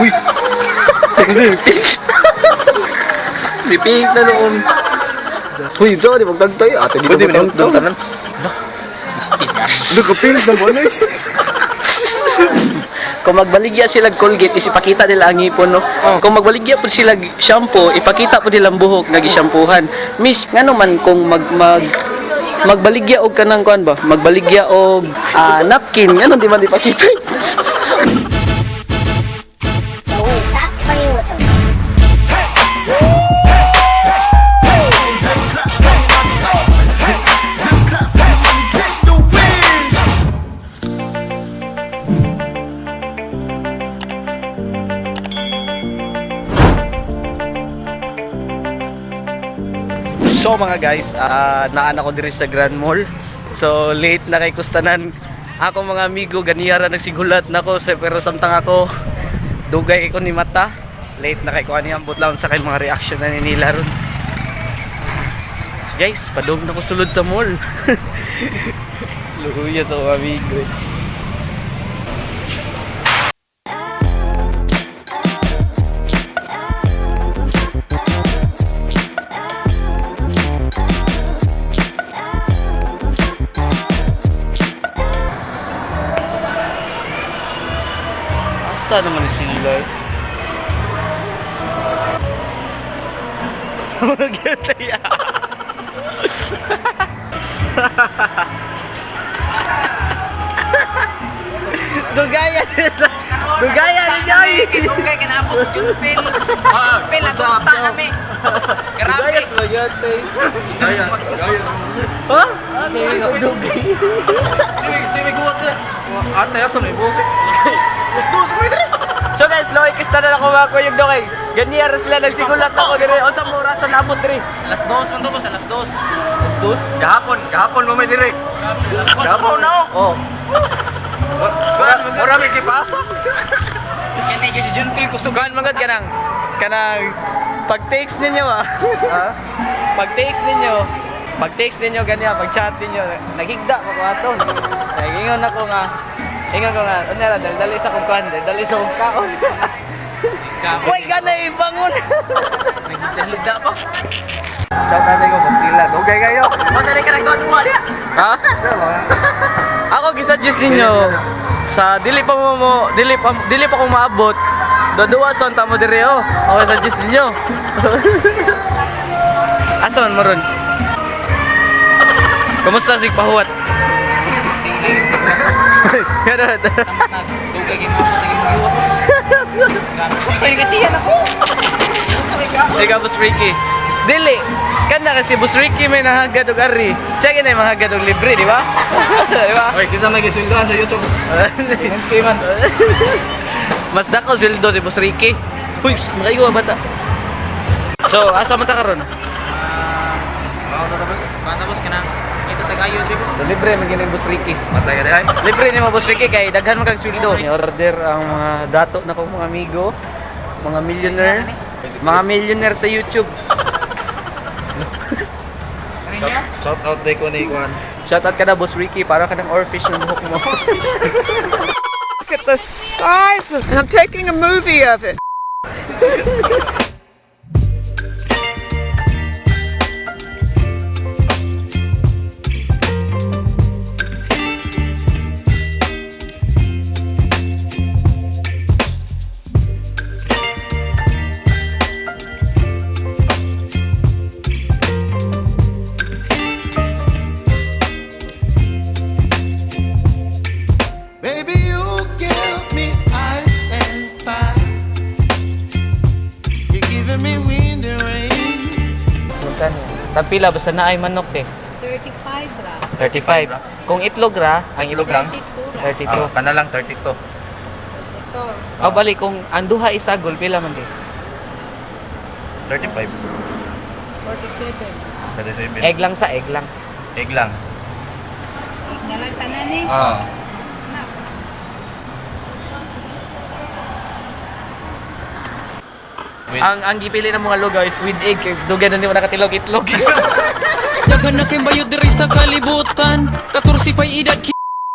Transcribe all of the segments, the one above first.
Uy! Dipink na noon. Uy, sorry, magtagtay. Ate, di Pwede ba mo magtagtay? tanan. Ano ka, pink na ba na? Kung magbaligya sila Colgate, is ipakita nila ang ngipon, no? Kung magbaligya po sila shampoo, ipakita po nila ang buhok nga gishampuhan. Miss, ngano man kung mag mag magbaligya og kanang kuan ba? Magbaligya og napkin, ngano di man ipakita? Sa pangingutom. So mga guys, naan ako diri sa Grand Mall. So late na kay kustanan. Ako mga amigo ganiyara nagsigulat nako sa pero samtang ako dugay ko ni mata. Late na kay ko ani ambot lang sa kay mga reaction na ni nila ron. Guys, padung na ko sulod sa mall. Luhuya sa mga amigo. Eh. Asa naman ni sila eh? Maganda ya. Dugaya Dugaya ni Joy. Dugay ka na si Junpil. Junpil, nagunta nami. Grabe. Dugaya sa magyate. Gaya, gaya. Ha? Dugay. Sino guwat na? Ate, asa na ibusi? Mas dos, may dire. So guys, loy kista na ako mga kuyog do kay. Ganyan ra sila nagsigulat ako dire. Unsa mo orasan naabot dire? Alas dos man to boss, alas dos. Alas dos. Gahapon, gahapon mo may dire. Gahapon na oh. Ora may gipasa. Kini kay si Junpil kusugan Kuan magad kanang kanang pag text ninyo ah. Pag text ninyo, pag text ninyo ganyan, pag chat ninyo, naghigda ko ko aton. Nagingon ako nga, ingon ko nga, unya ra dali sa kong kuan, dali sa kong kaon. Uy, gana ibangon. Naghigda pa. Shout out ko Bastila. Dugay kayo. Masa ka nagduwa niya? Ha? Ako gisuggest ninyo sa dili pa mo, mo dili pa ko maabot. Duduwa sa unta mo diri oh. Ako suggest ninyo. Asa man mo ron? Kumusta sig pahuwat? Ganun. Dugay kay mo sa giwa. Ay, nagatiyan ako. Sige, Boss Ricky. Dili. Kana kasi Boss Ricky may nahagad og ari. Siya ginay manghagad og libre, di ba? Di ba? Oy, kinsa may gisweldohan sa YouTube? Finance man. Mas dako sweldo si Boss Ricky. Uy, makaigo ang bata. So, asa man ta karon? Bata boss kana. Ito tagayo di boss. So libre man gini Boss Ricky. Matay ka dihay. Libre ni mo Boss Ricky kay daghan man kag sweldo. Ni-order ang mga dato na kong mga amigo, mga millionaire, mga millionaire sa YouTube. Shout out day ko ni Kwan. Shout out ka na Boss Ricky para ka ng oarfish ng buhok mo. Look at the size of, and I'm taking a movie of it. Baby, you give me ice and fire. You're giving me wind and rain. Magkano? Tapila basta na ay manok eh. 35 ra. 35. Kung itlog ra, ang itlog lang. 32 ra. 32. Ah, kana lang 32. Ito. Oh, bali kung ang duha isagol pila man di. 35. 47. 37. Egg lang sa egg lang. Egg lang. Egg na lang tanan eh. Ah. Na. With- Ang gipili ng mga lugaw is with egg kay dugay na nimo nakatilog itlog. Daghan na kay bayod diri sa kalibutan 14 pa'y edad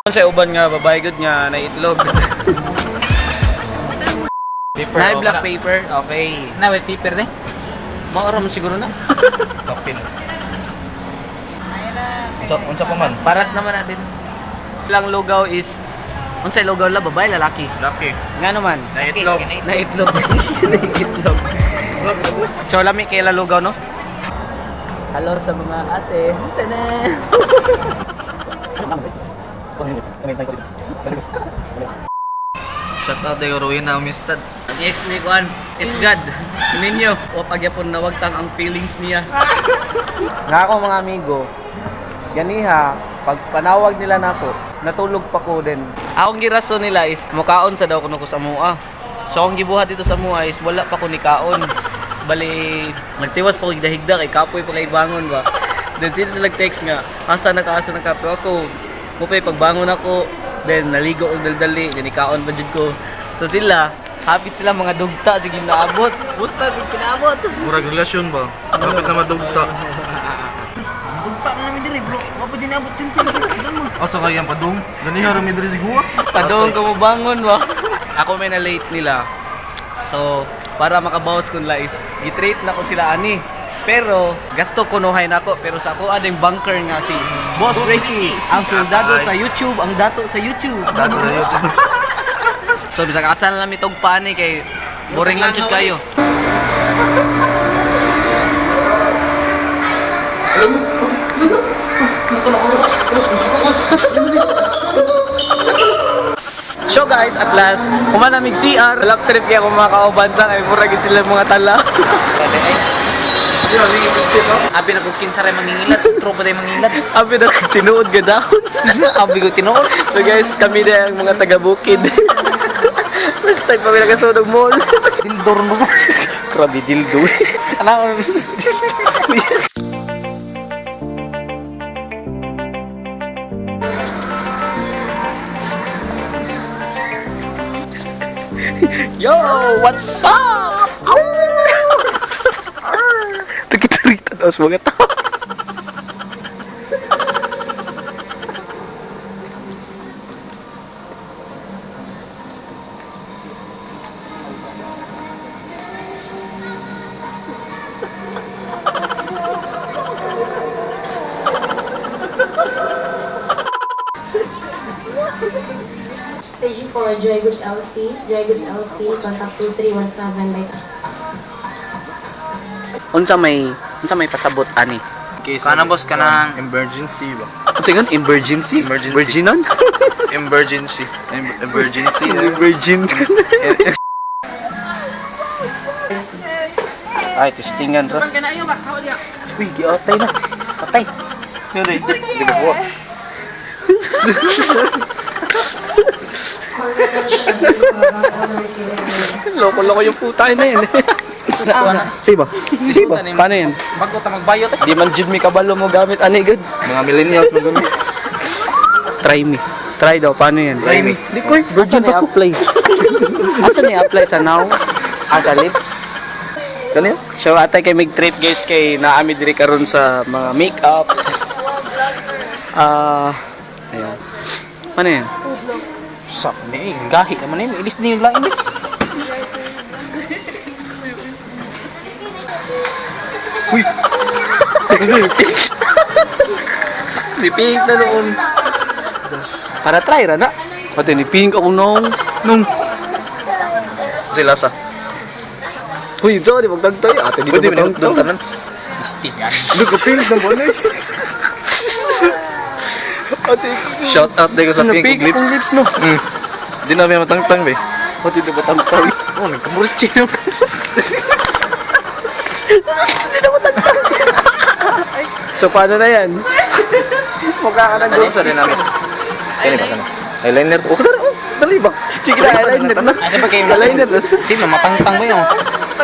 Sa uban nga babae gud nga na itlog. 50. paper. Na oh, black kana. paper. Okay. Na white paper de. Maura mo siguro na. Kapin. Unsa pa man? Parat naman natin. Lang lugaw is unsay lugaw la, babae, lalaki? Laki. Nga naman. Na itlog. Na itlog. Na itlog. So lami kay la lugaw, no? Hello sa mga ate. Tada. Shout out kay Rowena Amistad. Ang ex ni Kuan is God. Ninyo, wa pagyapon nawagtang ang feelings niya. Nga ako mga amigo, ganiha, pag panawag nila nako, natulog pa ko din. Akong girason nila is mukaon sa daw kuno ko sa mua. So akong gibuhat dito sa mua is wala pa ko ni kaon. Bali, nagtiwas pa ko higda-higda kay kapoy pa kay bangon ba. Then sila sila text nga, asa na ka, asa na ka. Pero ako, mupay pagbangon ako, then naligo og daldali, then ikaon pa jud ko. So sila, hapit sila mga dugta sige naabot. Busta kung pinaabot. Murag relasyon ba? Dapat na madugta. Dugta man namin diri bro. Wa pa din abot 10 pesos. Asa kaya ang padung? Ganiha ra mi diri si Guwa. Padung ko mo bangon ba. Ako may na late nila. So, para makabawas kun la is gitreat na ko sila ani. Pero gasto kunuhay nako pero sa ako ading bunker nga si Boss Ricky, ang soldado sa YouTube, ang dato sa YouTube. Dato sa YouTube. So bisag asa na lang mitog pani kay boring lang jud kayo. So guys, at last, humanamig CR. Lap trip kaya kung mga kauban sa kay mura gid sila mga tala. Di ba ligi step up? Abi na kung kinsa ray mangingilat, tropa day mangingilat. Abi na tinuod ga dahon. Abi ko tinuod. So guys, kami na ang mga taga bukid. First time pa kami nakasunod mall. Dildor mo sa. Grabe dildo. Ano? Yo, what's up? Tukit-tukit tapos mga tao. Station 4, Joy Goods LC. Joy Goods LC, contact 2317 by Unsa may pasabot ani? Kana boss kanang Emergency ba? Unsa yun? Emergency? Emergency. Virginon? Emergency. Emergency. Virgin. Ay, testingan ra. Uy, giatay na. Patay. Yun eh. Di ba kuha? Loko-loko yung puta na yun. Sige ba? Sige ba? Paano yan? Bago ta magbayot. Di man jud mi kabalo mo gamit ani good. Mga millennials mo gani. Try me. Try daw, paano yan? Try me. Di ko, virgin pa ko play. Asa ni apply sa now? Ah, sa lips? Kani? So atay kay mig trip guys kay naami diri karon sa mga makeups. Ah, ayan. Ano yan? Sak ni gahi naman ni ilis ni yung lain eh. Ni pink na noon. Para try ra na. Pati ni pink ako nung Nung sila sa. Uy, sorry, magtagtay. Ate, di Pwede na mo matangtang. tanan. Steam yan. Look, pink na ba eh? Ate, Shout out dahil ko sa ano, pink, pink ug lips. akong lips, no? Mm. Di na may matangtang ba eh. Pati na matangtang. Oh, nagkamurchi no. So, paano na yan? Mukha ka ng Sa dinamis. Kani ba kana? Eyeliner. Oh, dali oh, dali ba? Sige na, eyeliner na. Asa ba kayo? Eyeliner na. Sino matangtang ba yun?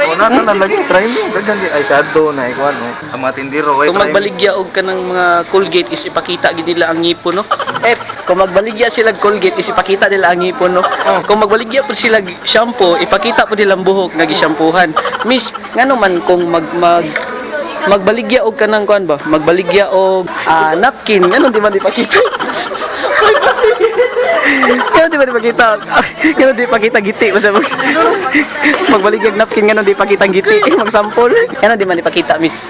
Oh, na tanan lagi try mo. Daghan di eyeshadow na ikuan no. Ang mga tindero kay Kung magbaligya og ka ng mga Colgate is ipakita gid nila ang ngipon no. Eh, kung magbaligya sila og Colgate is ipakita nila ang ngipon no. Kung magbaligya pud sila og shampoo, ipakita pud nila ang buhok nga gishampuhan. Miss, ngano man kung mag mag magbaligya og kanang kuan ba? Magbaligya og napkin, ngano di man ipakita? Privacy. Kaya di ba di pakita? Kaya di pakita giti basta mag magbalik yung napkin nga di pakita ang giti magsampol. Kaya di man ipakita, miss.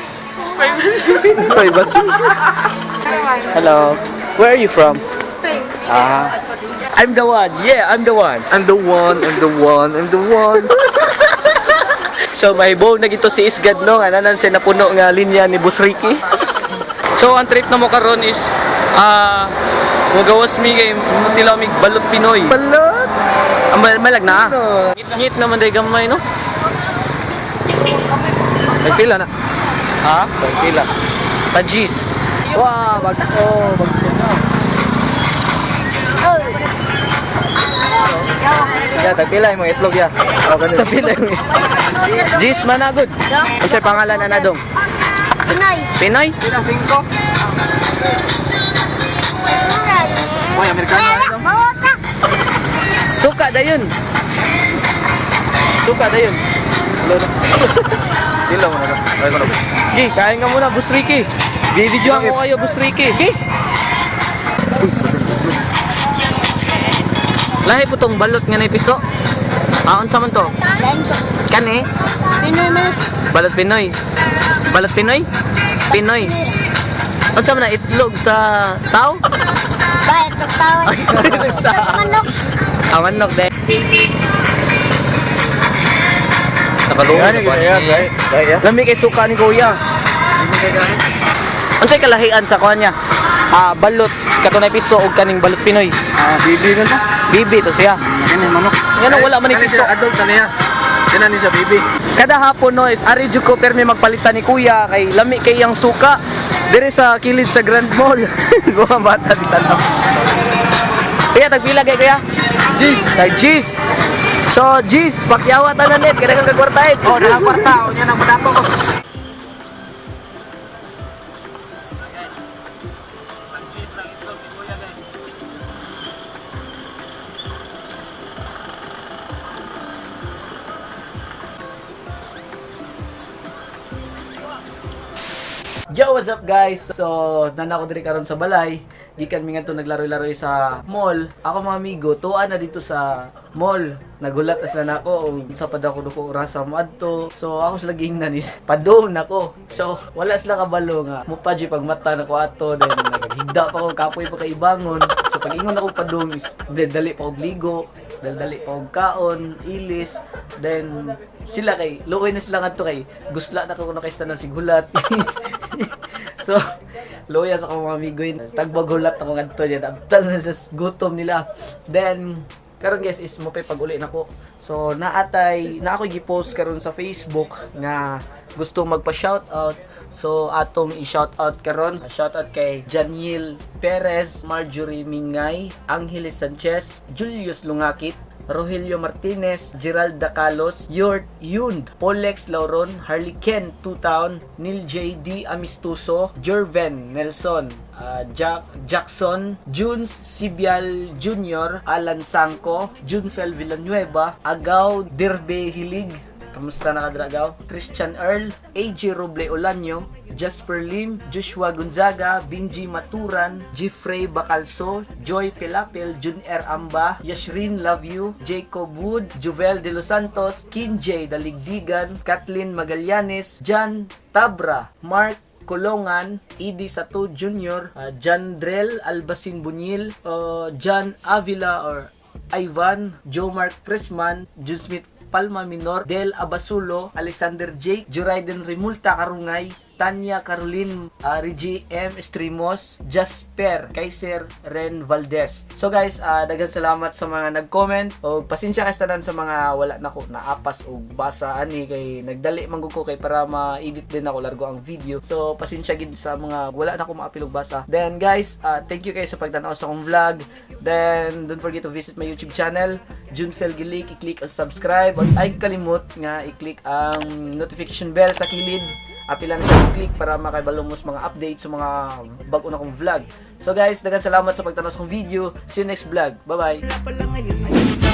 Privacy. Hello. Where are you from? Spain. Ah. I'm the one. Yeah, I'm the one. I'm the one, I'm the one, I'm the one. So mahibong na gito si Isgad no nga nanan siya napuno nga linya ni Boss Ricky. So ang trip na mo karon is mugawas mi kay mutilamig balot Pinoy. Balot! Ang malag na. Ngit naman day gamay no. Nagpila na. Ha? Nagpila. Tajis. Wow, bag oh, bag Ya, tagpila imong itlog ya. Oh, ganun. Tapila yung Jis managod. Unsay pangalan na nadong? Pinoy. Pinoy? Pila 5. Uy, Amerikano ano? Suka dayon. Suka dayon. Hello na. Dilo mo na. Ay ko na. Gi, kain ka muna, Boss Ricky. Bibidyohan ko kayo, Boss Ricky. Gi. Lahi po tong balot nga na piso. Ah, unsa man to? Kani? Pinoy man. Balot Pinoy. Balot Pinoy? Pinoy. Unsa man na itlog sa tao? Bakit? Tawag. Manok. Ah, manok dahil. Nakalungan ba niya? Lami kay suka ni Kuya. Unsay kalahian sa kuan niya? Ah, balot katunay piso og kaning balot Pinoy. Ah, bibi na to. Bibi to siya. Kani manok. Ngano wala man ni Kani piso. siya adult na niya. Kani ni siya bibi. Kada hapon no is ari jud ko permi magpalitan ni Kuya kay lami kay iyang suka. Dire sa kilid sa Grand Mall. Mga bata di tanaw. Kuya, tagpila kay kuya? Gis. Tag Gis. So, Gis, pakyawa tanan net kada kang kwarta. Oh, nakakwarta. Unya nang mudato ko. Yo, what's up guys? So, nana ko diri karon sa balay. Gikan mi ngadto naglaro-laro sa mall. Ako mga amigo, tuwa na dito sa mall. Nagulat na sila nako og sa pa daw ko duko orasa mo adto. So, ako sila giingnan is padung nako. So, wala sila kabalo nga mo pa pag mata nako ato then naghigda pa ko kapoy pa kay ibangon. So, pag ingon ako padung is dali pa og ligo, dali pa og kaon, ilis, then sila kay luoy na sila ngadto kay gusla na ko kuno kay tanan sigulat. So, loya sa akong mga amigo yun. Tagbagulat ako ngadto niya. Abtal na sa gutom nila. Then, karon guys is mo pay pag-uli nako. So, naatay, na ako gi-post karon sa Facebook nga gusto magpa-shoutout. So, atong i-shoutout karon. Shoutout kay Janiel Perez, Marjorie Mingay, Angeles Sanchez, Julius Lungakit, Rogelio Martinez, Geralda Carlos, Yort Yund, Polex Lauron, Harley Ken Two-Town, Neil J. D. Amistuso, Jerven Nelson, Jack Jackson, Junes Sibial Jr., Alan Sangco, Junfel Villanueva, Agaw Derbe Hilig, kamusta na kadragaw? Christian Earl, AJ Roble Olanyo, Jasper Lim, Joshua Gonzaga, Benji Maturan, Jeffrey Bacalso, Joy Pilapil, Jun R. Amba, Yashrin Love You, Jacob Wood, Juvel De Los Santos, Kim J. Daligdigan, Kathleen Magallanes, John Tabra, Mark Kulongan, Idi Sato Jr., John Drell, Albacin Bunyil, John Avila or Ivan, Joe Mark Pressman, Jun Smith Palma Minor, Del Abasulo, Alexander Jake, Juraiden Rimulta Karungay, Tanya Caroline, Reggie M. Estrimos, Jasper, Kaiser Ren Valdez. So guys, daghan salamat sa mga nag-comment o pasensya kay tanan sa mga wala nako naapas og basa ani kay nagdali man gud ko kay para ma-edit din ako largo ang video. So pasensya gid sa mga wala nako maapil og basa. Then guys, thank you kayo sa pagtan-aw sa akong vlog. Then don't forget to visit my YouTube channel, Junfel Gilik. I-click ang subscribe at ay kalimot nga i-click ang notification bell sa kilid. Apila na siya i-click para makabalo mo sa mga updates sa mga bago na kong vlog. So guys, daghang salamat sa pagtanaw sa akong video. See you next vlog. Bye-bye. Pala ngayon ay